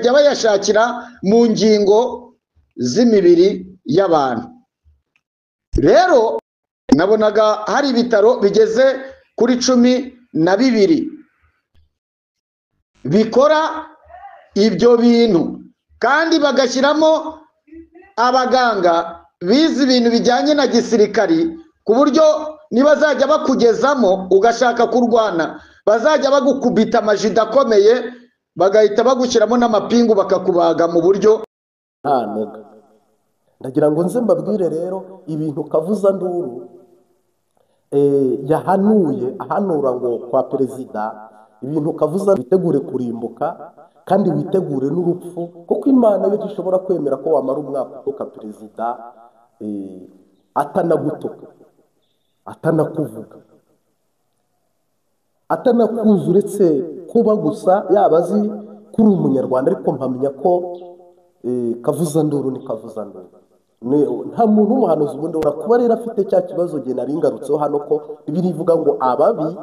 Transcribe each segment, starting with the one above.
Bayashakira mu ngingo z'imibiri y'abantu. Rero nabonaga hari ibitaro bigeze kuri 12 bikora ibyo bintu, kandi bagashyiramo abaganga bize ibintu bijyanye na gisirikari, ku buryo nibazajya bakugezamo ugashaka kurwana bazajya bagukubita amajida akomeye, bagahita bagushyiramo n'amapingu bakakubaga mu buryo nta noga. Ndagira ngo nze mbabwire rero ibintu Kavuzanduru yahanuye, ahanura ngo kwa perezida, ibintu Kavuza witegure kurimbuka kandi witegure n'urupfu, kuko Imana yo ishobora kwemera ko wamara umwaka utuka perezida atanagutuka, atanakuvuga, atanakuza, uretse kuba gusa yaba azi kuri umunyarwanda. Ariko mpamya ko Kavuzanduru ni Kavuzanduru, nta muntu w'umuhanuzi ubundi kuba rero afite cya kibazo. Gihe nari ngarutseho hano ko birivuga ngo ababi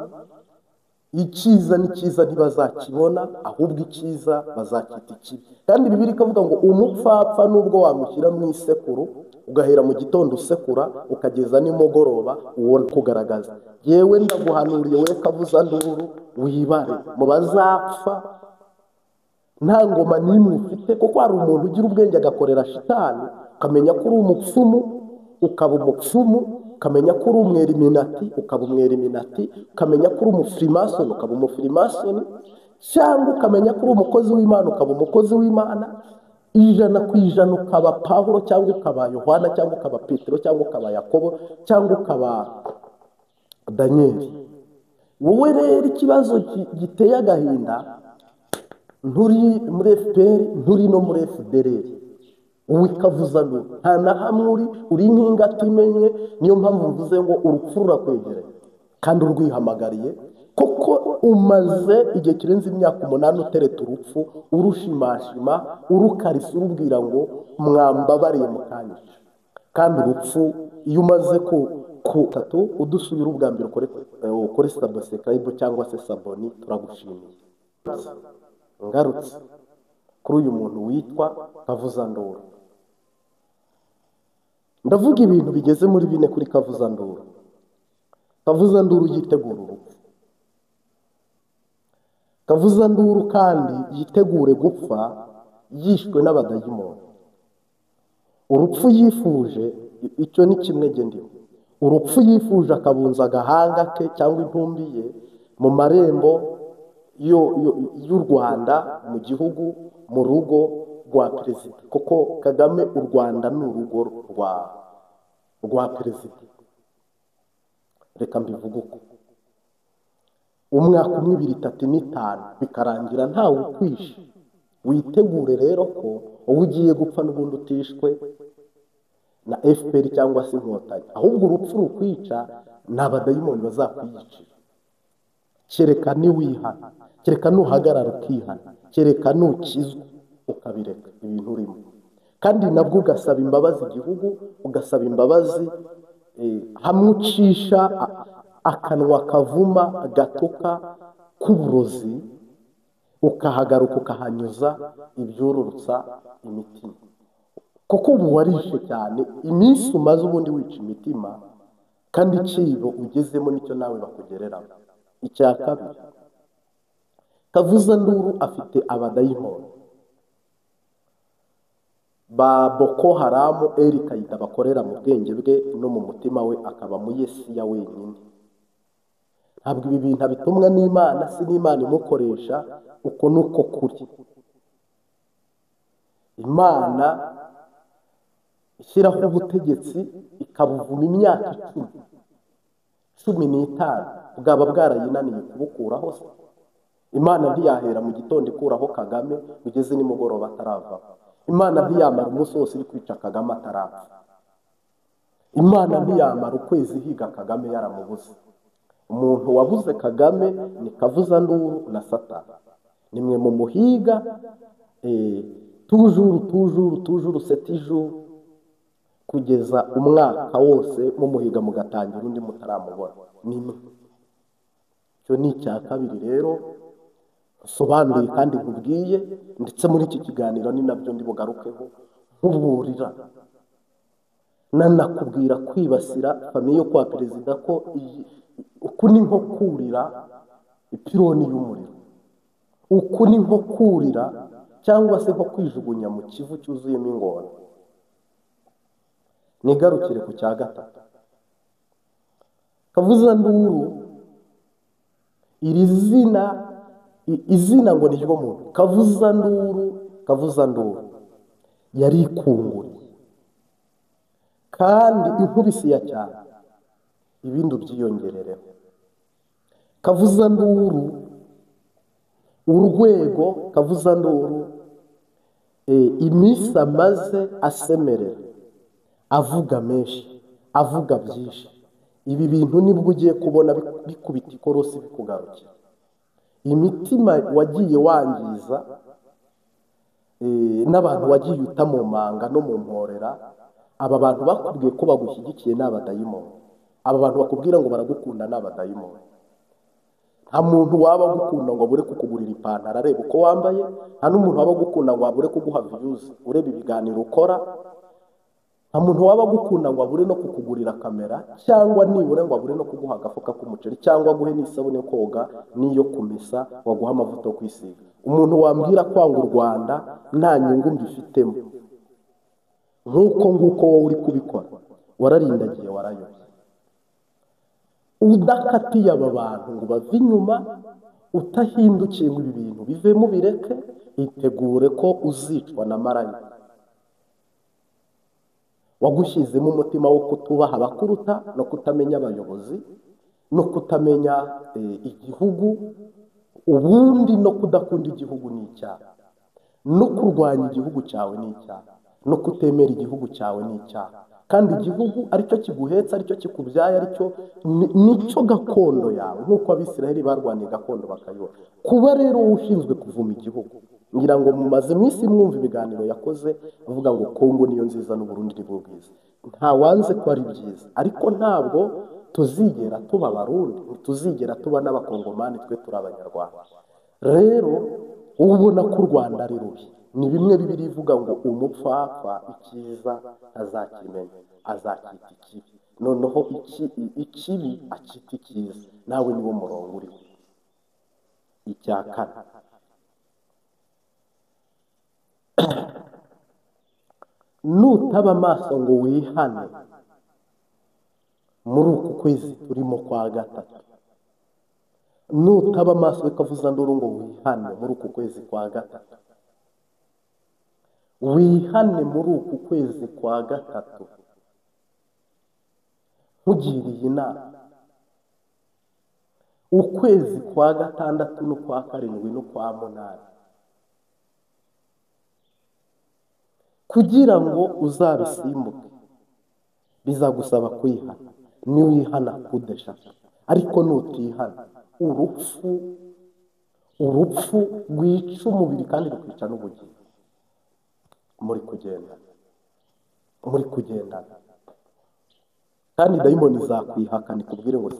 icyiza n'ikiza ntibazakibona, ahubwo icyiza bazakita ikibi. Kandi Bibiliya ikavuga ngo umupfapfa nubwo wamushyira mu isekuru ugahera mu gitondo usekura ukageza nimugoroba, uwo kugaragaza. Yewe ndaguhanuriye we Kavuzanduru, wibare mu bazapfa nta ngoma n'imwe ufite, kuko hari umuntu ugira ubwenge agakorera shitani, ukamenya ko uri umupfumu ukaba umupfumu, ukamenya ko uri umweriminati ukaba umweriminati, ukamenya ko uri umufirimasoni ukaba umufirimasoni, cyangwa ukamenya ko uri umukozi w'Imana ukaba umukozi w'Imana, 100% ukaba Pawulo cyangwa ukaba Yohana cyangwa ukaba Petero cyangwa ukaba Yakobo cyangwa ukaba Daniyeli. Wowe rero ikibazo giteye agahinda, nturi muri FPR, nturi no muri FDLR, wowe Kavuzanduru nta na hamwe uri nk'ingata imenye. Niyo mpamvu mvuze ngo urupfu rurakwegereye kandi urwihamagariye, kuko umaze igihe kirenze imyaka 8 utereta urupfu, urushimashima, urukarisa, urubwira ngo mwambabariye mukanyica. Kandi urupfu iyo umaze ku tatu udusubira ubwa mbere ukore subscribe cyangwa se saboni, turagushimiye. Ngarutse kuri uyu muntu witwa Kavuzanduru, ndavuga ibintu bigeze muri 4 kuri Kavuzanduru. Kavuzanduru yitegura urupfu. Kavuzanduru kandi yitegure gupfa yishwe n'abadayimoni. Urupfu yifuje, icyo ni kimwe gendiho. Urupfu yifuje akabunza agahanga ke cyangwa intumbi ye mu marembo y'u Rwanda, mu gihugu, mu rugo rwa perezida, kuko Kagame u Rwanda ni urugo rwa perezida. Reka mbivuge uko, umwaka 1, 2, 3, 4, 5 bikarangira ntawe ukwishe. Witegure rero ko wowe ugiye gupfa n'ubundi utishwe na FPR cyangwa se Inkotanyi, ahubwo urupfu rukwica ni abadayimoni bazakwiyicira. Kereka niwihana, kereka nuhagarara ukihana, kereka nukizwa ukabireka ibintu urimo, kandi nabwo ugasaba imbabazi igihugu, ugasaba imbabazi hamwe ucisha akanwa kavuma gatuka k'uburozi, ukahagaruka ukahanyuza ibyururutsa imitima. Kuko ubu warishe cyane, iminsi umaze ubundi wica imitima, kandi icyibo ugezemo nicyo nawe bakugereramo. Icya kabiri, Kavuzanduru afite abadayimoni ba Boko Haram, El Qaida bakorera mu bwenge bwe no mu mutima we, akaba mu Yesiya wenyine. Ntabwo ibi bintu abitumwa n'Imana, si n'Imana imukoresha, uko nuko kuri. Imana ishyiraho ubutegetsi ikabuvuma imyaka 10, 15, bwaba bwarayinaniye kubukuraho se? Imana ntiyahera mu gitondo ikuraho Kagame ugeze nimugoroba atarava. Imana ntiyamara umunsi wose iri kwica Kagame atarapfa. Imana ntiyamara ukwezi higa Kagame yaramubuze. Umuntu wabuze Kagame ni Kavuzanduru na Satani. Nimwe mu muhiga toujours toujours toujours setiju, kugeza umwaka wose mumuhiga mugatangira undi mutaramubona. Nimwe. Cyo ni icya kabiri rero Sobanuriye kandi nkubwiye, ndetse muri iki kiganiro ni nabyo ndi bugarukeho nkuburira, nanakubwira kwibasira famiye yo kwa perezida ko uku ni nko kurira ipironi y'umuriro, uku ni nko kurira cyangwa se nko kwijugunya mu kivu cyuzuyemo ingona. Nigarukire ku cya gatatu. Kavuzanduru, iri zina, izina ngo ni ryo muntu, Kavuzanduru, Kavuzanduru yari ikunguriye kandi inkubisi ya cyane, ibindi ubyiyongerereho. Kavuzanduru, urwego Kavuzanduru, iminsi amaze asemerera avuga menshi, avuga byinshi, ibi bintu nibwo ugiye kubona bikubita ikorosi bikugarukira. Imitima wagiye wangiza, n'abantu wagiye uta mu manga no mu mporera, aba bantu bakubwiye ko bagushyigikiye ni abadayimoni, aba bantu bakubwira ngo baragukunda ni abadayimoni. Nta muntu waba agukunda ngo abure kukugurira ipantaro areba uko wambaye, nta n'umuntu waba agukunda ngo abure kuguha views ureba ibiganiro ukora, nta muntu waba agukunda ngo abure no kukugurira kamera, cyangwa nibura ngo abure no kuguha agafuka k'umuceri, cyangwa aguhe n'isabune yo koga n'iyo kumesa, waguha amavuta yo kwisiga. Umuntu wambwira kwanga u Rwanda nta nyungu mbifitemo nk'uko nguko wowe uri kubikora, wararindagiye, warayobye. Udakatiye aba bantu ngo bave inyuma, utahindukiye ngo ibi bintu bivemo bireke, itegure ko uzicwa na marayika wagushyizemo umutima wo kutubaha abakuruta, no kutamenya abayobozi, no kutamenya igihugu, ubundi no kudakunda igihugu ni icyaha, no kurwanya igihugu cyawe ni icyaha, no kutemera igihugu cyawe ni icyaha. Kandi igihugu aricyo kiguhetsa, aricyo kikubyaye, aricyo nicyo gakondo yawe, nk'uko Abisiraheli barwaniye gakondo bakayibona. Kuba rero ushinzwe kuvuma igihugu, ngira ngo mumaze iminsi mwumva ibiganiro yakoze avuga ngo Kongo niyo nziza n'Uburundi ni bwo bwiza. Nta wanze ko ari byiza, ariko ntabwo tuzigera tuba Abarundi, ntituzigera tuba n'Abakongomani, twe turi Abanyarwanda. Rero ubona ko u Rwanda ari rubi, ni bimwe Bibiliya ivuga ngo umupfapfa icyiza ntazakimenya, azacyita ikibi, noneho ikibi akita icyiza. Nawe niwo murongo uriho. Icya kane, nutaba amaso ngo wihane muri uku kwezi turimo kwa gatatu, nutaba amaso Kavuzanduru ngo wihane muri uku kwezi kwa gatatu, wihane muri uku kwezi kwa gatatu, nkugiriye inama, ukwezi kwa gatandatu n'ukwa karindwi n'ukwa munani, kugira ngo uzabisimbuke bizagusaba kwihana. Niwihana kudeshaka, ariko nutihana urupfu, urupfu rwica umubiri kandi rukwica n'ubugingo. Muri kugendana, kandi dayimoni izakwihakana ikubwire ngo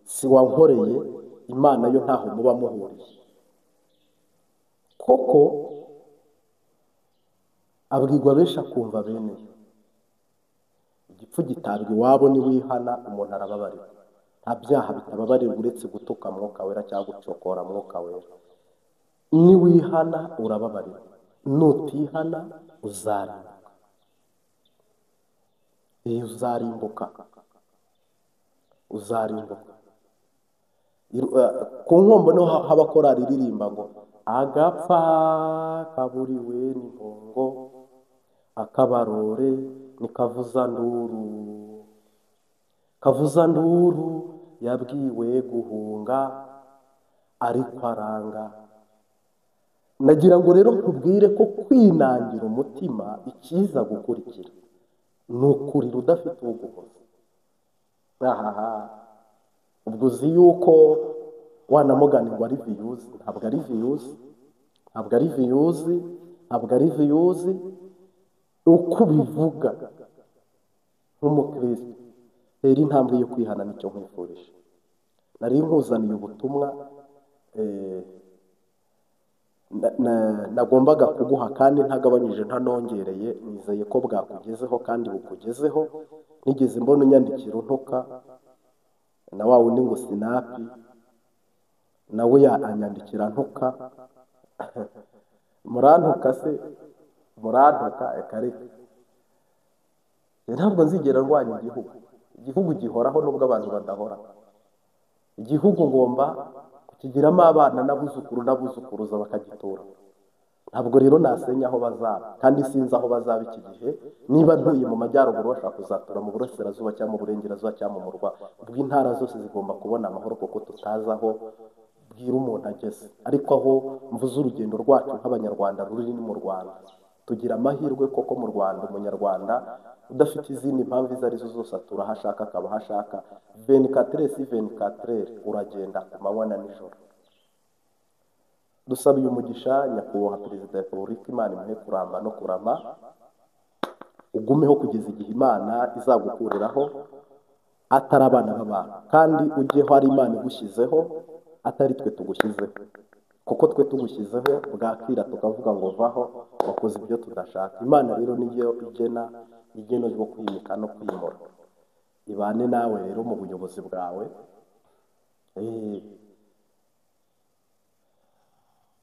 si wankoreye, Imana yo ntaho muba muhuriye. Koko abwirwa benshi akumva bene yo. Igipfu gitabwa iwabo niwihana umuntu arababarirwa. Nta byaha bitababarirwa uretse gutuka Mwuka Wera cyangwa gucokora Mwuka Wera. Niwihana urababarirwa, nutihana uzarimbuka. Uzarimbuka, uzarimbuka. Ku Nkombo niho haba korali iririmba ngo agapfa kaburiwe n'impongo, akabarore ni Kavuzanduru, Kavuzanduru yabwiwe guhunga ariko aranga. Nagira ngo rero nkubwire ko kwinangira umutima ikiza gukurikira ni ukurira udafite uguhoza. Ahaha, ubwo uzi yuko wanamugani ngo ari viyuzi, ntabwo ari viyuzi, ntabwo ari viyuzi, ntabwo ari viyuzi. Uko ubivuga nk'umukristo, rero intambwe yo kwihana nicyo nkwifurije. Nari nkuzaniye ubutumwa. nagombaga kuguha kandi ntagabanyije ntanongereye, nizeye ko bwakugezeho kandi bukugezeho. Nigeze mbona unyandikira untuka na wa wundi ngo sinapi, nawe anyandikira ntuka. Murantuka se, murantuka reka. Ntabwo nzigera ndwanya igihugu. Igihugu gihoraho nubwo abantu badahora. Igihugu ngomba kukigiramo abana n'abuzukuru n'abuzukuruza bakagitura. Ntabwo rero nasenya aho bazaba, kandi sinzi aho bazaba iki gihe. Niba ntuye mu majyaruguru bashaka kuzatura mu burasirazuba cyangwa mu burengerazuba cyangwa mu murwa, ubwo intara zose zigomba kubona amahoro, kuko tutazi aho bwira umuntu ageze. Ariko aho mvuze urugendo rwacu nk'Abanyarwanda ruri ni mu Rwanda. Tugira amahirwe koko mu Rwanda, umunyarwanda udafite izindi mpamvu izo arizo zose atura aho ashaka, akaba aho ashaka. 24/24 uragenda ku manywa na nijoro. Dusabiye umugisha nyakubahwa Perezida wa Repubulika, Imana imuhe kuramba no kurama, ugumeho kugeza igihe Imana izagukuriraho atari abana b'abantu, kandi ujyeho ari Imana igushyizeho atari twe tugushyizeho, kuko twe tugushyizeho bwakira tukavuga ngo vaho wakoze ibyo tudashaka. Imana rero niyo igena igeno ryo kwimika no kwimura. Ibane nawe rero mu buyobozi bwawe.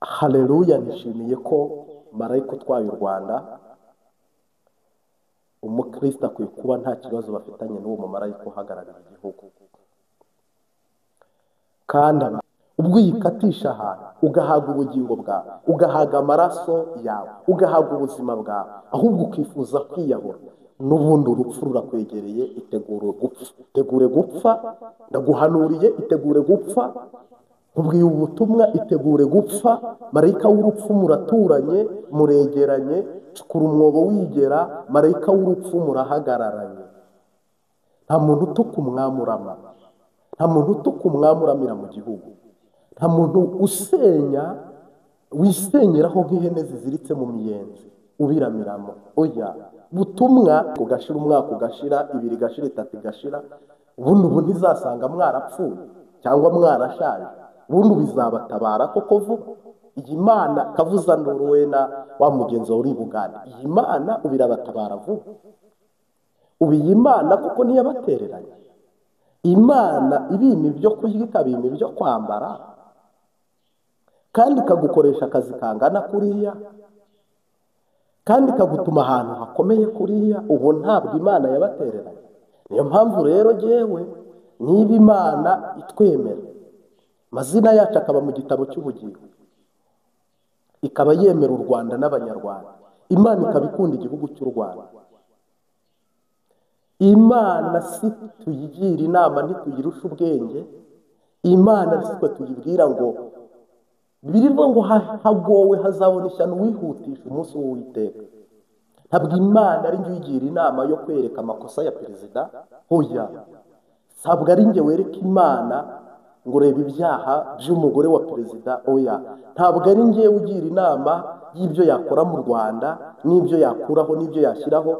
Haleluya, nishimiye ko marayika utwaye u Rwanda, umukristo akwiye kuba nta kibazo bafitanye n'uwo mumarayika uhagarariye igihugu. Kandi ubwo uyikatisha ahantu ugahaga ubugingo bwawe, ugahaga amaraso yawe, ugahaga ubuzima bwawe, ahubwo ukifuza kwiyahura, n'ubundi urupfu rurakwegereye. Itegure gupfa, itegure gupfa, ndaguhanuriye, itegure gupfa. Nkubwiye ubutumwa, itegure gupfa. Marayika w'urupfu muraturanye, muregeranye, cukura umwobo wigera, marayika w'urupfu murahagararanye. Nta muntu utuka umwamurama, nta muntu utuka umwamuramira mu gihugu, nta muntu usenya wisenyeraho nk'ihene ziziritse mu miyenzi ubiramiramo. Oya, butumwa ugashira umwaka, ugashira ibiri, gashira itatu, igashira, ubundi ubu ntizasanga mwarapfuye cyangwa mwarashaje, ubundi bizabatabara koko vuba. Iyi Mana kavuzanduru we na wa mugenzi wawe uri Bugande, iyi Mana ubirabatabara vuba. Ubu iyi Mana kuko ntiyabatereranye, Imana ibima ibyo kurya, ikabima ibyo kwambara, kandi ikagukoresha akazi kangana kuriya, kandi ikagutuma ahantu hakomeye kuriya. Ubu ntabwo Imana yabatereranye. Niyo mpamvu rero jyewe niba Imana itwemera, amazina yacu akaba mu gitabo cy'ubugingo, ikaba yemera u Rwanda n'Abanyarwanda, Imana ikaba ikunda igihugu cy'u Rwanda, Imana si tuyigira inama ntituyirusha ubwenge, Imana si twe tuyibwira ngo birirwa ngo hagowe hazabona ishyano wihutisha umunsi w'Uwiteka. Ntabwo Imana ari njye uyigira inama yo kwereka amakosa ya perezida, hoya. Ntabwo ari njye wereka Imana ngo reba ibyaha by'umugore wa perezida, oya. Ntabwo ari njye ugira inama y'ibyo yakora mu Rwanda, n'ibyo yakuraho, n'ibyo yashyiraho.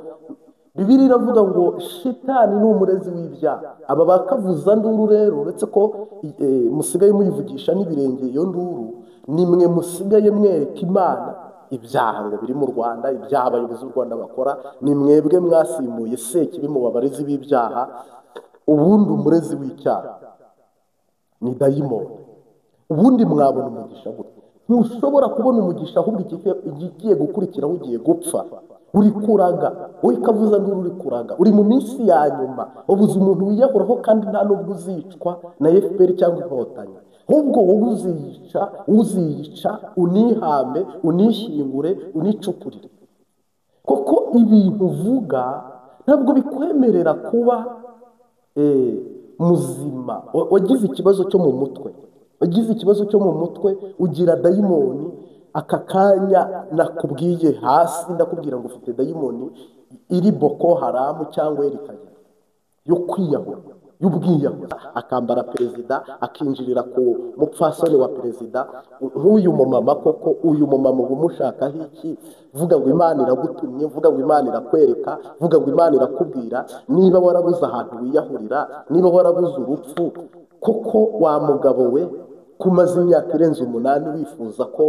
Bibiliya iravuga ngo shitani ni umurezi w'ibyaha. Aba bakavuza nduru rero, uretse ko musigaye muyivugisha n'ibirenge iyo nduru, nimwe musigaye mwereka Imana ibyaha ngo biri mu Rwanda, ibyaha abayobozi b'u Rwanda bakora, ni mwebwe mwasimuye sekibi mu babarezi b'ibyaha. Ubundi umurezi w'icyaha ni dayimoni. Ubundi mwabona umugisha gute? Ntushobora kubona umugisha, ahubwo igiye gukurikiraho ugiye gupfa. Uri kuraga, wowe kavuza nduru uri kuraga, uri mu minsi ya nyuma, ubuze umuntu wiyahuraho, kandi nta nubwo uzicwa na FPR cyangwa Inkotanyi, ahubwo wowe uziyica, uziyica, unihame, unishyingure, unicukurire. Kuko ibintu uvuga ntabwo bikwemerera kuba muzima. Wagize ikibazo cyo mu mutwe, wagize ikibazo cyo mu mutwe, ugira dayimoni. Aka kanya nakubwiye hasi, ndakubwira ngo ufite dayimoni iri Boko Haramu cyangwa Erikagira yo kwiyahura, y'ubwiyahura. Akambara perezida, akinjirira ku mupfasoni wa perezida. Nk'uyu mumama koko, uyu mumama uba umushakaho iki? Vuga ngo Imana iragutumye, vuga ngo Imana irakwereka, vuga ngo Imana irakubwira. Niba warabuze ahantu wiyahurira, niba warabuze urupfu koko, wa mugabo we, Kumaze imyaka irenze 8 wifuza ko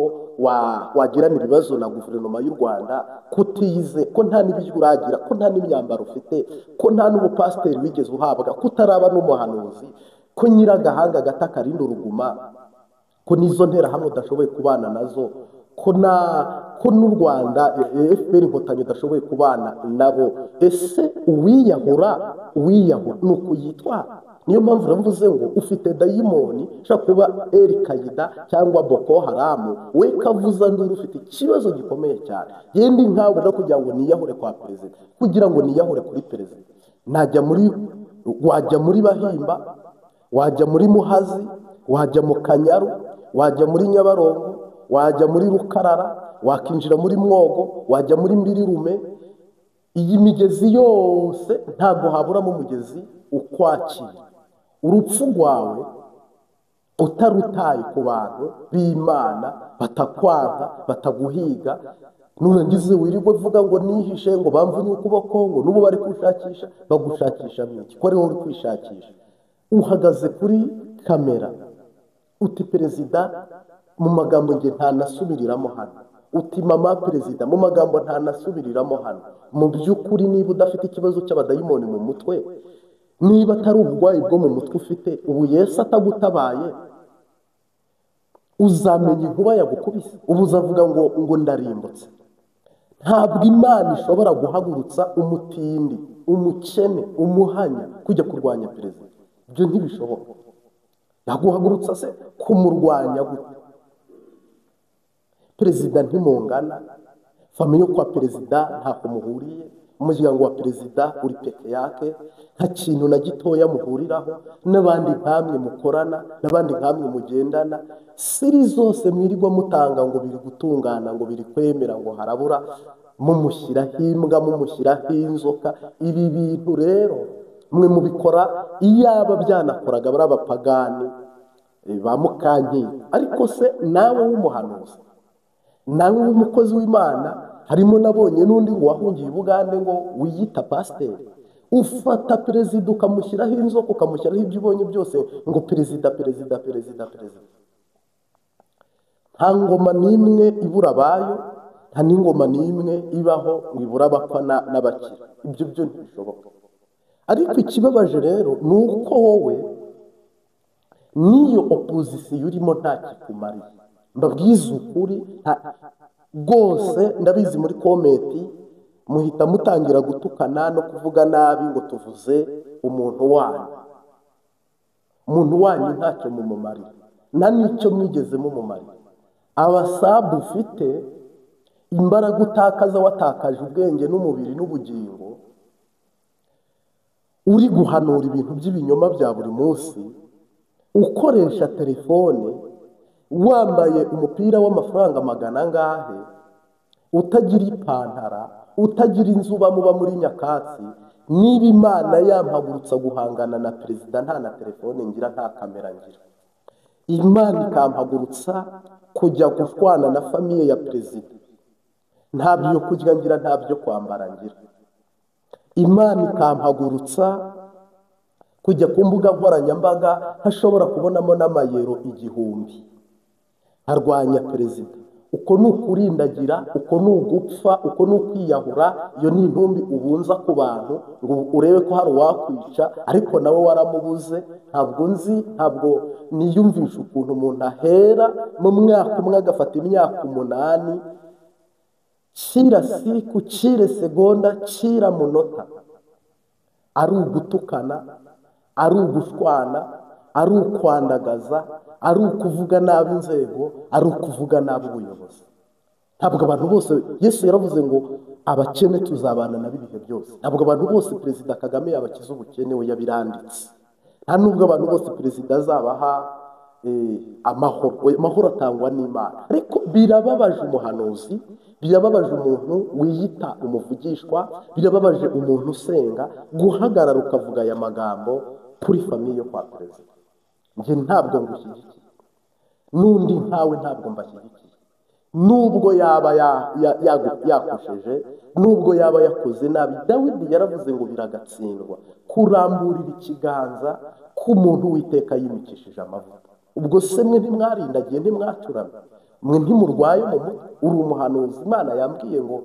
wagirana ibibazo na guverinoma y'u Rwanda, kutize, ko nta n'ibiryo uragira, ko nta n'imyambaro ufite, ko nta n'ubupasiteri wigeze uhabwa, ko utaraba n'umuhanuzi, ko nyiragahanga gata karinda uruguma, ko n'izo nterahamwe udashoboye kubana nazo, ko n'u Rwanda FPR Inkotanyi udashoboye kubana nabo. Ese uwiyahura ni ukuyitwara? Niyo mpamvu navuze ngo ufite dayimoni ushobora kuba El Qaeda cyangwa Boko Haram, we kavuza nduru, ufite ikibazo gikomeye cyane. Yendi nkawe no kugira ngo niyahure kwa perezida, kugira ngo niyahure kuri perezida, najya muri, wajya muri Bahimba, wajya muri Muhazi, wajya mu Kanyaru, wajya muri Nyabarongo, wajya muri Rukarara, wakinjira muri Mwogo, wajya muri Mbirirume. Iyi migezi yose ntabwo haburamo umugezi ukwakira. Urupfu rwawe utarutaye ku bantu b'Imana batakwanga, bataguhiga, nurangize wirirwe uvuga ngo nihishe, ngo bamvunye ukuboko, ngo n'ubu bari kushakisha, bagushakisha mwiki? Ko ari wowe uri kwishakisha. Uhagaze kuri kamera uti perezida mu magambo nge ntanasubiriramo hano, uti mama perezida mu magambo ntanasubiriramo hano. Mu by'ukuri niba udafite ikibazo cy'abadayimoni mu mutwe, niba atari uburwayi bwo mu mutwe ufite, ubu Yesu atagutabaye uzamenya inkuba yagukubise, ubu uzavuga ngo ndarimbutse. Ntabwo Imana ishobora guhagurutsa umutindi, umukene, umuhanya kujya kurwanya perezida, ibyo ntibishoboka. Yaguhagurutsa se kumurwanya gute? Perezida ntimungana, famiye kwa perezida ntako muhuriye, umuryango wa perezida uri peke yake, nta kintu na gitoya muhuriraho n'abandi nkamwe mukorana, n'abandi nkamwe mugendana. Siri zose mwirirwa mutanga ngo biri gutungana, ngo biri kwemera, ngo harabura, mumushyiraho imbwa, mumushyiraho inzoka. Ibi bintu rero mwe mubikora iyaba byanakoraga bari abapagani ba Mukankiko. Ariko se nawe w'umuhanuzi, nawe w'umukozi w'Imana, harimo nabonye n'undi ngo wahungiye Bugande ngo wiyita pasiteri, ufata perezida ukamushyiraho inzoka, ukamushyiraho ibyo ubonye byose ngo perezida perezida perezida perezida. Nta ngoma n'imwe ibura abayo, nta n'ingoma n'imwe ibaho ngo ibura abapfa n'abakira, ibyo byo ntibishoboka. Ariko ikibabaje rero ni uko wowe n'iyo opozisiyo urimo nta kikumariye. Mbabwiza ukuri rwose, ndabizi muri komenti muhita mutangira gutukana no kuvuga nabi ngo tuvuze umuntu wanyu. Umuntu wanyu ntacyo mumumarira, nta n'icyo mwigeze mumumarira. Abasabu ufite imbaraga utakaza, watakaje ubwenge n'umubiri n'ubugingo, uri guhanura ibintu by'ibinyoma bya buri munsi, ukoresha telefone, wambaye umupira w'amafaranga 400 angahe, utagira ipantara, utagira inzu muba muri nyakatsi. Niba Imana yampagurutsa guhangana na perezida nta na telefone ngira, nta kamera ngira, Imana ikampagurutsa kujya gushwana na famiye ya perezida, nta byo kurya ngira, nta byo kwambara ngira, Imana ikampagurutsa kujya ku mbuga nkoranyambaga ntashobora kubonamo n'amayero 1000 arwanya perezida. Uko ni ukurindagira, uko ni ugupfa, uko ni ukwiyahura. Iyo ni intumbi ubunza ku bantu ngo urebe ko hari uwakwica, ariko nawe waramubuze. Ntabwo nzi, ntabwo niyumvisha ukuntu umuntu ahera mu mwaka umwe agafata imyaka 8, kira siku, kire segonda, kira munota, ari ugutukana, ari ugushwana, ari ukwandagaza, ari ukuvuga nabi inzego, ari ukuvuga nabi ubuyobozi. Ntabwo abantu bose, Yesu yaravuze ngo abakene tuzabana nabo ibihe byose. Ntabwo abantu bose perezida Kagame yabakiza ubukene, we yabiranditse. Nta nubwo abantu bose perezida azabaha amahoro, amahoro atangwa n'Imana. Ariko birababaje umuhanuzi, birababaje umuntu wiyita umuvugishwa, birababaje umuntu usenga guhagarara ukavuga aya magambo kuri famiye kwa perezida. Njye ntabwo ngushyigikiye, n'undi nkawe ntabwo mbashyigikiye. Nubwo yaba yakosheje, nubwo yaba yakoze nabi, Dawidi yaravuze ngo biragatsindwa kuramburira ikiganza k'umuntu Uwiteka yimikishije amavuta. Ubwo se mwe ntimwarindagiye, ntimwacuramye, mwe ntimurwaye mu mutwe? Uri umuhanuzi, Imana yambwiye ngo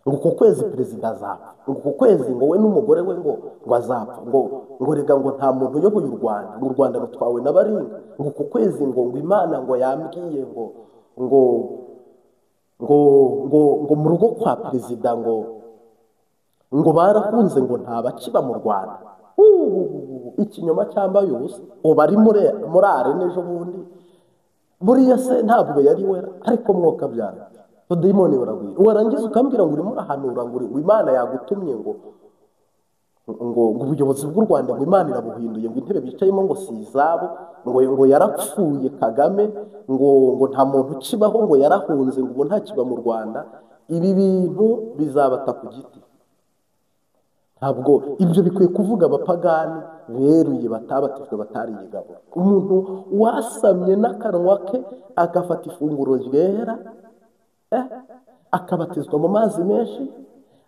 uku kwezi perezida azapfa, ngo uku kwezi ngo we n'umugore we ngo azapfa, ngo rega ngo nta muntu uyoboye u Rwanda, ngo u Rwanda rutwawe n'abaringa, ngo uku kwezi ngo Imana ngo yambwiye ngo ngo ngo ngo ngo mu rugo kwa perezida ngo barakunze ngo nta bakiba mu Rwanda. Ikinyoma cyambaye ubusa. Ubu ari muri arene ejo bundi, buriya se ntabwo yari wera, ariko mwoka byara abadayimoni baragwira. Warangiza ukambwira ngo urimo urahanura ngo Imana yagutumye ngo ngo ubuyobozi bw'u Rwanda ngo Imana irabuhinduye, ngo intebe bicayemo ngo si izabo, ngo yarapfuye Kagame, ngo nta muntu ukibaho, ngo yarahunze, ngo ubu ntakiba mu Rwanda. Ibi bintu bizabata ku giti. Ntabwo ibyo bikwiye kuvuga abapagani beruye batabatijwe batariye igaburo. Umuntu wasamye n'akanwa ke agafata ifunguro ryera, akabatizwa mu mazi menshi,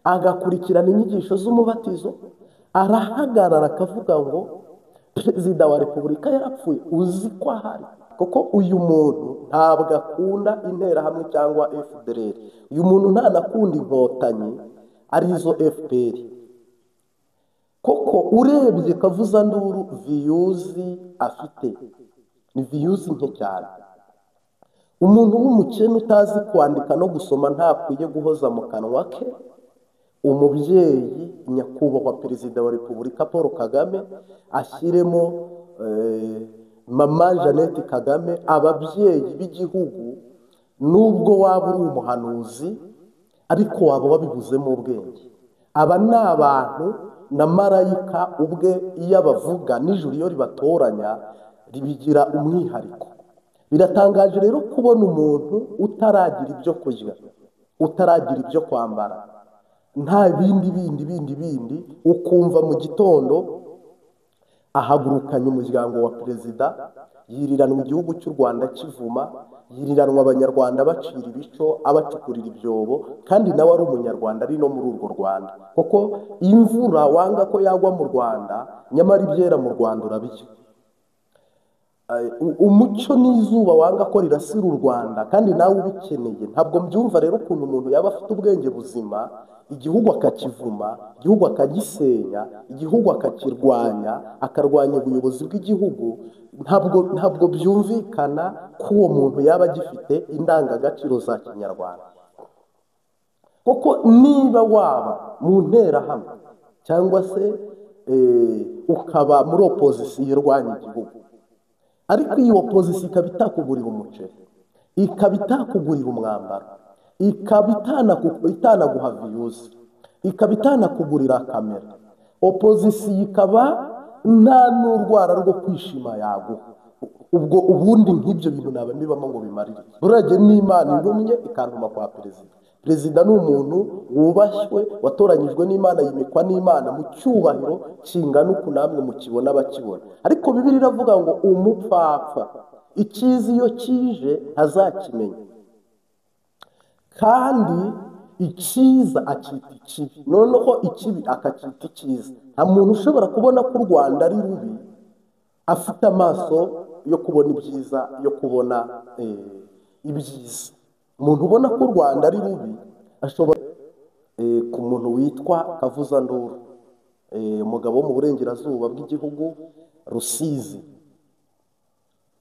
agakurikirana inyigisho z'umubatizo, arahagarara akavuga ngo perezida wa repubulika yarapfuye, uzi ko ahari. Kuko uyu muntu ntabwo akunda interahamwe cyangwa FDLR, uyu muntu ntanakunda inkotanyi arizo FPR. Koko urebye Kavuzanduru viyuzi afite ni viyuzi nke cyane. Umuntu w'umukene utazi kwandika no gusoma ntakwiye guhoza mu kanwa ke umubyeyi nyakubahwa perezida wa repubulika Paul Kagame, ashyiremo mama Jeannette Kagame, ababyeyi b'igihugu. Nubwo waba uri umuhanuzi ariko waba wabibuzemo ubwenge. Aba ni abantu na marayika ubwe iyo abavuga n'ijuru iyo ribatoranya ribigira umwihariko. Biratangaje rero kubona umuntu utaragira ibyo kurya, utaragira ibyo kwambara, nta bindi bindi bindi bindi, ukumva mu gitondo ahagurukanye umuryango wa perezida, yiriranwa igihugu cy'u Rwanda kivuma, yiriranwa abanyarwanda bacira ibico, abacukurira ibyobo, kandi nawe ari umunyarwanda ari no muri urwo Rwanda. Kuko imvura wanga ko yagwa mu Rwanda, nyamara ibyera mu Rwanda urabirya. Umucyo n'izuba wanga ko rirasira u Rwanda, kandi nawe ubikeneye. Ntabwo mbyumva rero ukuntu umuntu yaba afite ubwenge buzima, igihugu akakivuma, igihugu akagisenya, igihugu akakirwanya, akarwanya ubuyobozi bw'igihugu. Ntabwo byumvikana ko uwo muntu yaba agifite indangagaciro za kinyarwanda. Kuko niba waba mu nterahamwe cyangwa se ukaba muri opozisiyo irwanya igihugu, ariko iyi opozisiyo ikaba itakugurira umuceri, ikaba itakugurira umwambaro, ikaba itanaguha viyuzi, ikaba itanakugurira kamera, opozisiyo ikaba nta n'urwara rwo kwishima yaguha. Ubwo ubundi nk'ibyo bintu naba mbibamo ngo bimarire. Burage n'Imana intumye ikantuma kwa perezida. Perezida ni umuntu wubashywe, watoranyijwe n'Imana, yimikwa n'Imana mu cyubahiro kingana uku namwe mukibona bakibona. Ariko Bibiliya iravuga ngo umupfapfa icyiza iyo kije ntazakimenya, kandi icyiza akita ikibi, noneho ikibi akacyita icyiza. Nta muntu ushobora kubona ko u Rwanda ari rubi afite amaso yo kubona ibyiza, yo kubona ibyiza. Umuntu ubona ko u Rwanda ari rubi ashobora ku muntu witwa Kavuzanduru, umugabo wo mu burengerazuba bw'igihugu Rusizi.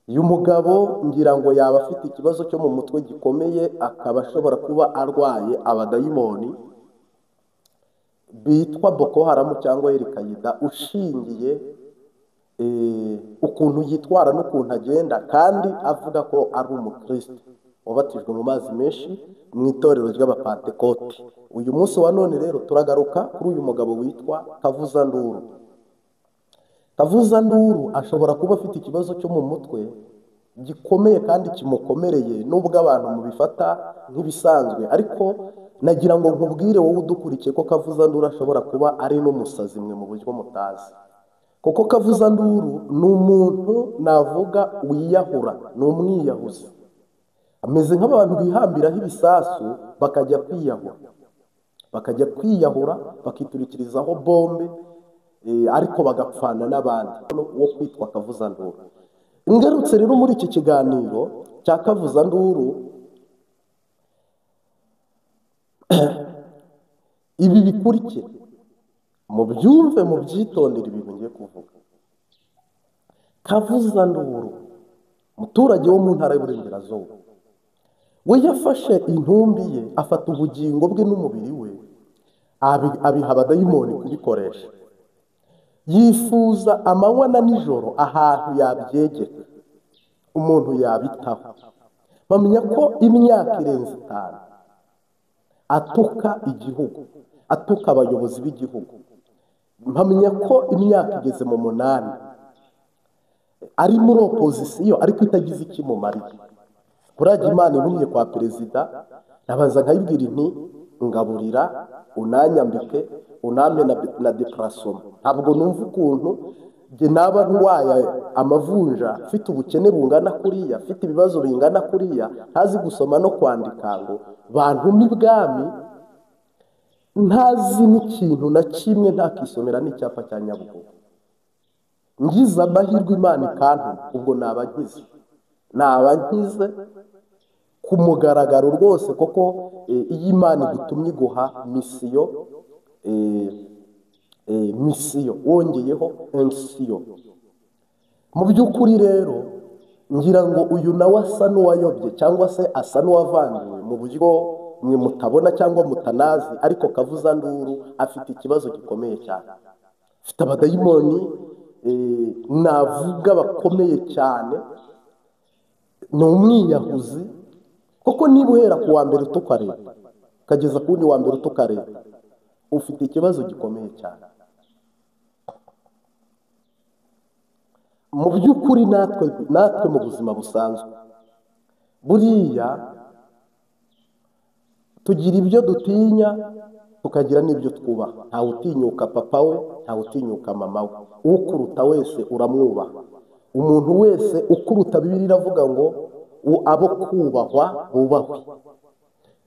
Uyu mugabo ngira ngo yaba afite ikibazo cyo mu mutwe gikomeye, akaba ashobora kuba arwaye abadayimoni bitwa Boko Haram cyangwa Al-Qaeda, ushingiye ukuntu yitwara n'ukuntu agenda, kandi avuga ko ari umukristo wabatijwe mu mazi menshi mu itorero ry'Abapantekote. Uyu munsi wa none rero turagaruka kuri uyu mugabo witwa Kavuzanduru. Kavuzanduru ashobora kuba afite ikibazo cyo mu mutwe gikomeye kandi kimukomereye, nubwo abantu mubifata nk'ibisanzwe, ariko nagira ngo nkubwire wowe udukurikiye ko Kavuzanduru ashobora kuba ari n'umusazi mwe mu buryo mutazi. Kuko Kavuzanduru ni umuntu navuga wiyahura, ni umwiyahuzi. Ameze nk'abantu bihambiraho ibisasu bakajya kwiyahura, bakajya kwiyahura bakiturikirizaho bombe, ariko bagapfana n'abandi. Wo kwitwa Kavuzanduru. Ngarutse rero muri iki kiganiro cya Kavuzanduru, ibi bikurikira mubyumve, mubyitondere ibintu ngiye kuvuga. Kavuzanduru, umuturage wo mu ntara y'Iburengerazuba, we yafashe intumbi ye, afata ubugingo bwe n'umubiri we, abiha abadayimoni kubikoresha. Yifuza amanywa na nijoro ahantu yabyegeka, umuntu yabitaho. Bamenya ko imyaka irenze 5 atuka igihugu, atuka abayobozi b'igihugu. Mpamenya ko imyaka igeze mu 8 ari muri opozisiyo ariko itagize ikimumariye. Burajya Imana intumye kwa perezida, nabanza nkayibwira nti ngaburira, unanyambike, unampe na deprasoma. Ntabwo numva ukuntu jye naba ndwaye amavunja, mfite ubukene bungana kuriya, mfite ibibazo bingana kuriya, ntazi gusoma no kwandika, ngo bantume ibwami ntazi n'ikintu na kimwe, ntakisomera n'icyapa cya Nyabugogo. Ngize amahirwe Imana ikantuma, ubwo naba nkize ku mugaragaro rwose, koko iyo Imana igutumye iguha misiyo, misiyo wongeyeho ensiyo. Mu by'ukuri rero ngira ngo uyu nawe asa n'uwayobye cyangwa se asa n'uwavangiwe mu buryo mwe mutabona cyangwa mutanazi, ariko Kavuzanduru afite ikibazo gikomeye cyane. Afite abadayimoni navuga bakomeye cyane, ni umwiyahuzi. Koko niba uhera ku wa mbere utuka leta ukageza ku wundi wa mbere utuka leta, ufite ikibazo gikomeye cyane. Mu by'ukuri natwe mu buzima busanzwe buriya tugira ibyo dutinya, tukagira n'ibyo twubaha. Ntawe utinyuka papa we, ntawe utinyuka mama we. Ukuruta wese uramwubaha. Umuntu wese ukuruta, Bibiliya iravuga ngo abo kubahwa bubahwe.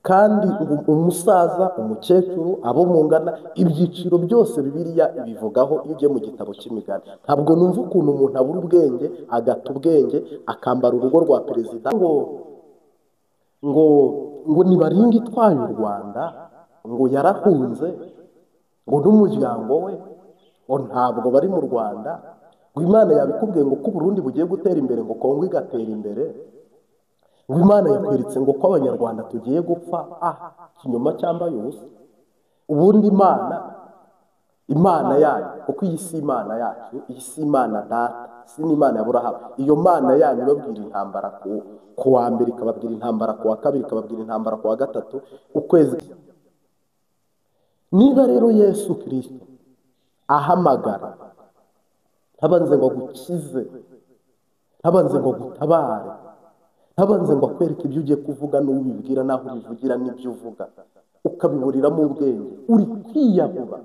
Kandi umusaza, umukecuru, abo mungana, ibyiciro byose Bibiliya ibivugaho iyo ugiye mu gitabo cy'imigani. Ntabwo numva ukuntu umuntu abura ubwenge, agata ubwenge, akambara urugo rwa perezida ngo ngo nibaringa itwaye u Rwanda, ngo yarahunze, ngo n'umuryango we ngo ntabwo bari mu Rwanda, ngo Imana yabikubwiye ngo ko Burundi bugiye gutera imbere, ngo Kongo igatera imbere, ngo Imana yakweretse ngo ko Abanyarwanda tugiye gupfa. Ikinyoma cyambaye ubusa. Ubundi Imana yanyu, kuko iyi si Imana yacu, iyi si Imana data, si n'Imana ya Aburahamu. Iyo Mana yanyu ibabwira intambara ku wa mbere, ikababwira intambara ku wa kabiri, ikababwira intambara ku wa gatatu, ukwezi. Niba rero Yesu Kristo ahamagara, ntabanze ngo agukize, ntabanze ngo agutabare, ntabanze ngo akwereke ibyo ugiye kuvuga n'ubibwira n'aho ubivugira n'ibyo uvuga, ukabiburiramo ubwenge, uri kwiyahura,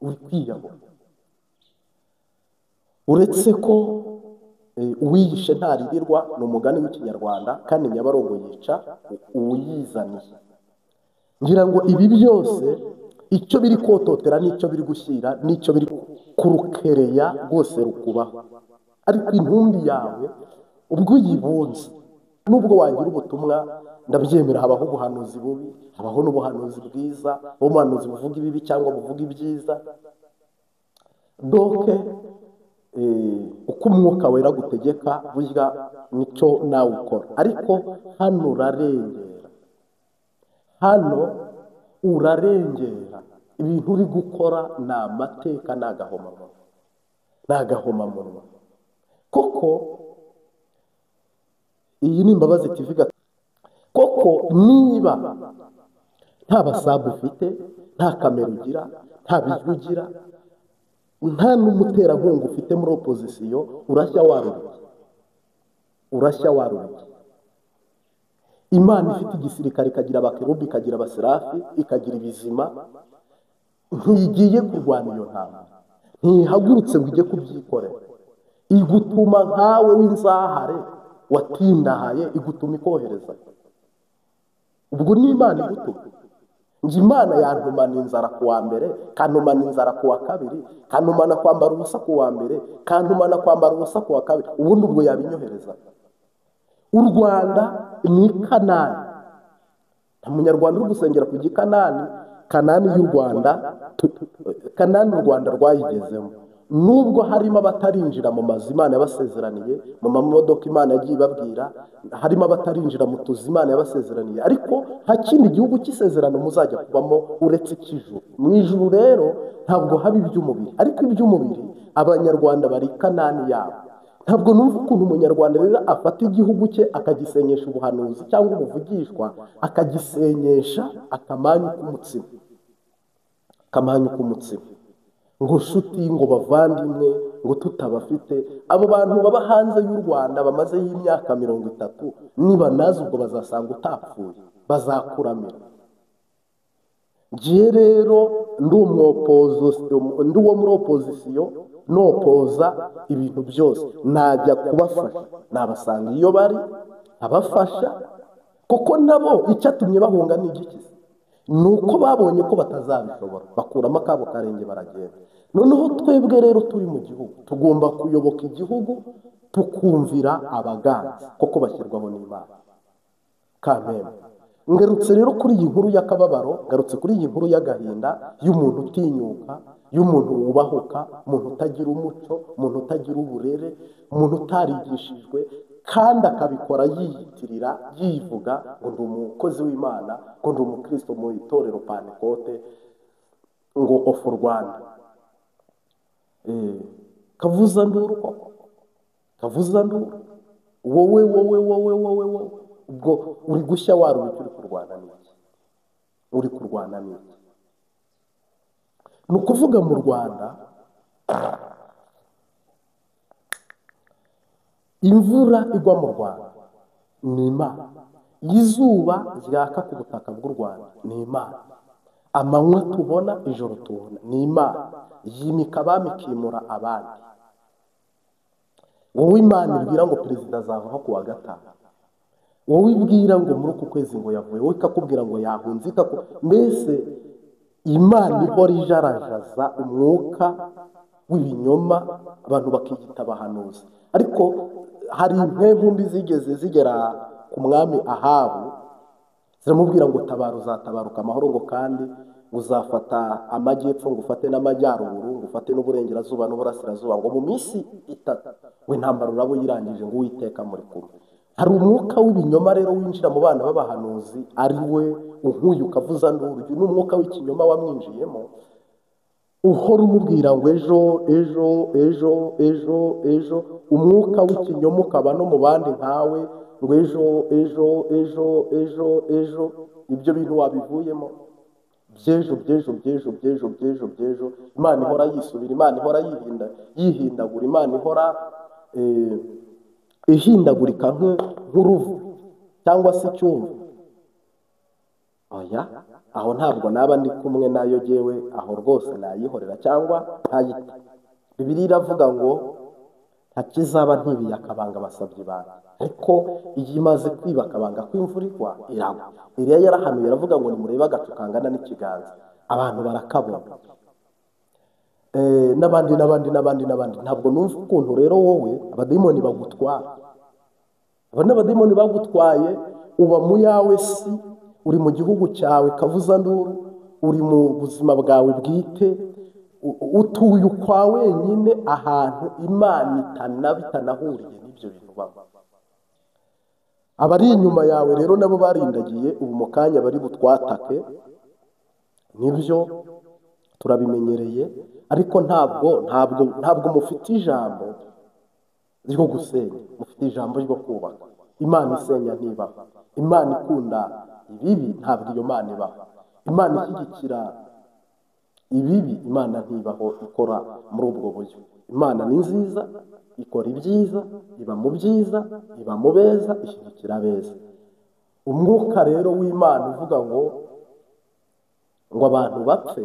uri kwiyahura. Uretse ko uwiyishe ntaririrwa, ni umugani w'ikinyarwanda, kandi Nyabarongo yica uwuyizaniye. Ngira ngo ibi byose icyo biri kototera n'icyo biri gushyira n'icyo biri kurukereya rwose rukubaho. Ariko intumbi yawe ubwo uyibunze, nubwo wagira ubutumwa, ndabyemera, habaho ubuhanuzi bubi, habaho n'ubuhanuzi bwiza, ubuhanuzi buvuga ibibi cyangwa buvuga ibyiza. Doke uko umwuka wera gutegeka burya nicyo nawe ukora. Ariko hano urarengera, hano urarengera. Ibintu uri gukora ni amateka, ni agahomamunwa, ni agahomamunwa. Koko iyi ni Imbabazi TV. Koko niba nta basabu ufite, nta kamera ugira, nta bijwi ugira, nta n'umuterankunga ufite muri opozisiyo, urashya warurike, urashya warurike. Imana ifite igisirikare, ikagira abakerubi, ikagira abaserafi, ikagira ibizima, ntigiye kurwana iyo ntambara, ntihagurutse ngo ijye kubyikorera. Igutuma nkawe w'inzahare watindahaye, igutuma ikohereza. Ubwo ni Imana igutuma. Njye Imana yantumana inzara ku wa mbere, kantumana inzara ku wa kabiri, kantumana kwambara ubusa ku wa mbere, kantumana kwambara ubusa ku wa kabiri, ubundi ubwo yabinyohereza. U Rwanda ni Kanani. Nta munyarwanda uri gusengera ku gikanani. Kanani y'u Rwanda, Kanani u Rwanda rwayigezemo. Nubwo harimo abatarinjira mu mazu Imana yabasezeraniye, mu mamodoka Imana yagiye ibabwira, harimo abatarinjira mu tuzu Imana yabasezeraniye, ariko nta kindi gihugu cy'isezerano muzajya kubamo uretse icy'ijuru. Mu ijuru rero ntabwo haba iby'umubiri, ariko iby'umubiri abanyarwanda bari Kanani yabo. Ntabwo numva ukuntu umunyarwanda rero afata igihugu cye akagisenyesha ubuhanuzi cyangwa ubuvugishwa, akagisenyesha akamanyu k'umutsima, akamanyu k'umutsima. Ngo nshuti, ngo bavandimwe, ngo tutabafite. Abo bantu baba hanze y'u Rwanda bamazeyo imyaka 30, niba nazi ubwo bazasanga utapfuye, bazakuramira. Ngiye rero ndi uwo muri opozisiyo, nopoza ibintu byose, najya kubafasha, nabasanga iyo bari abafasha, kuko nabo icyatumye bahunga ni igiki? Nuko babonye ko batazabishobora, bakuramo akabo karenge baragenda. Noneho twebwe rero turi mu gihugu, tugomba kuyoboka igihugu, tukumvira abaganza kuko bashyirwaho n'Imana. Kameme ngarutse rero kuri iyi nkuru y'akababaro, ngarutse kuri iyi nkuru y'agahinda y'umuntu utinyuka, y'umuntu wubahuka, umuntu utagira umuco, umuntu utagira uburere, umuntu utarigishijwe, kandi akabikora yiyitirira, yivuga ngo ndi umukozi w'Imana, ngo ndi umukristo mu itorero Pantekote, ngo of Rwanda. Kavuza nduru koko, kavuza nduru. Wowe wowe wowe wowe wowe, ubwo uri gushya warubiki, uri kurwana n'iki? Uri kurwana n'iki? Ni ukuvuga mu Rwanda imvura igwa mu Rwanda ni Imana, izuba ryaka ku butaka bw'u Rwanda ni Imana, amanywa tubona, ijoro tubona ni Imana, yimika abami ikimura abandi. Wowe Imana ibwira ngo perezida azavaho ku wa gatanu, wowe ibwira ngo muri uku kwezi ngo yavuye, wowe ikakubwira ngo yahunze, mbese Imana ihora ijarajaza umwuka w'ibinyoma, abantu bakiyita abahanuzi. Ariko hari impempu zigeze zigera ku mwami Ahabu, ziramubwira ngo tabara uzatabaruka amahoro, ngo kandi uzafata amajyepfo, ngo ufate n'amajyaruguru, ngo ufate n'uburengerazuba n'uburasirazuba, ngo mu minsi 3 we ntambara urabo yirangije, ngo Uwiteka muri kumwe. Hari umwuka w'ibinyoma rero winjira mu bana b'abahanuzi, ari we unkuye ukavuza nduru, n'umwuka w'ikinyoma wamwinjiyemo, uhora umubwira ngo ejo ejo ejo ejo ejo. Umwuka w'ikinyoma ukaba no mu bandi nkawe, ngo ejo ejo ejo ejo ejo. Ibyo bintu wabivuyemo by'ejo by'ejo by'ejo by'ejo by'ejo by'ejo. Imana ihora yisubira, Imana ihora yihindagura, Imana ihora ihindagurika nk'uruvu cyangwa se icyumvu. Oya, aho ntabwo naba ndi kumwe nayo jewe, aho rwose nayihorera cyangwa ntayita. Bibiliya iravuga ngo ntakizaba ntibiye akabanga basabye bantu, ariko iyo imaze kwiba akabanga kw'imvura igwa iragwa. Eliya yarahanuye aravuga ngo nimurebe agacu kangana n'ikiganza, abantu barakabona. N'abandi n'abandi n'abandi n'abandi. Ntabwo numva ukuntu rero wowe abadayimoni bagutwara. Abo n'abadayimoni bagutwaye, uba mu yawe si, uri mu gihugu cyawe kavuza nduru, uri mu buzima bwawe bwite, utuye ukwa wenyine ahantu Imana itanahuriye n'ibyo bintu baba. Abari inyuma yawe rero nabo barindagiye, ubu mu kanya bari butwatake, nibyo turabimenyereye, ariko ntabwo mufite ijambo ryo gusenya, mufite ijambo ryo kubaka. Imana isenya ntibaho, Imana ikunda ibibi ntabwo iyo Mana ibaho, Imana ishyigikira ibibi Imana ntibaho ikora muri ubwo buryo. Imana ni nziza, ikora ibyiza, iba mu byiza, iba mu beza, ishyigikira abeza. Umwuka rero w'Imana uvuga ngo abantu bapfe,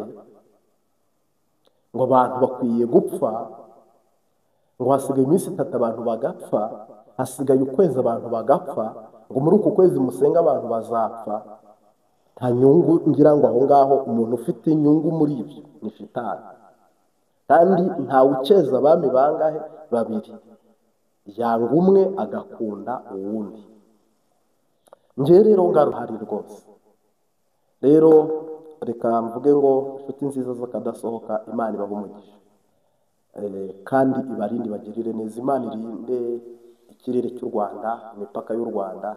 ngo abantu bakwiye gupfa, ngo hasigaye iminsi 3 abantu bagapfa, hasigaye ukwezi abantu bagapfa, ngo muri uku kwezi musenga abantu bazapfa. Nta nyungu ngira ngo aho ngaho umuntu ufite inyungu muri ibyo ni shitani. Kandi ntawe ukeza abami bangahe? Babiri. Yanga umwe agakunda uwundi. Njye rero ngaruhari rwose. Rero reka mvuge ngo inshuti nziza z'akadasohoka, Imana ibahe umugisha, kandi ibarinde, ibagirire neza. Imana irinde ikirere cy'u Rwanda, imipaka y'u Rwanda.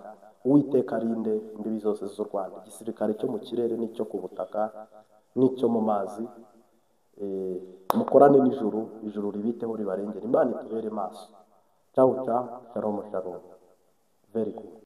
Uwiteka arinde imbibi zose z'u Rwanda, igisirikare cyo mu kirere n'icyo ku butaka n'icyo mu mazi. Mukorane n'ijuru, ijuru ribiteho ribarengere. Imana itubere maso. Ciao ciao, shalom shalom. Very good.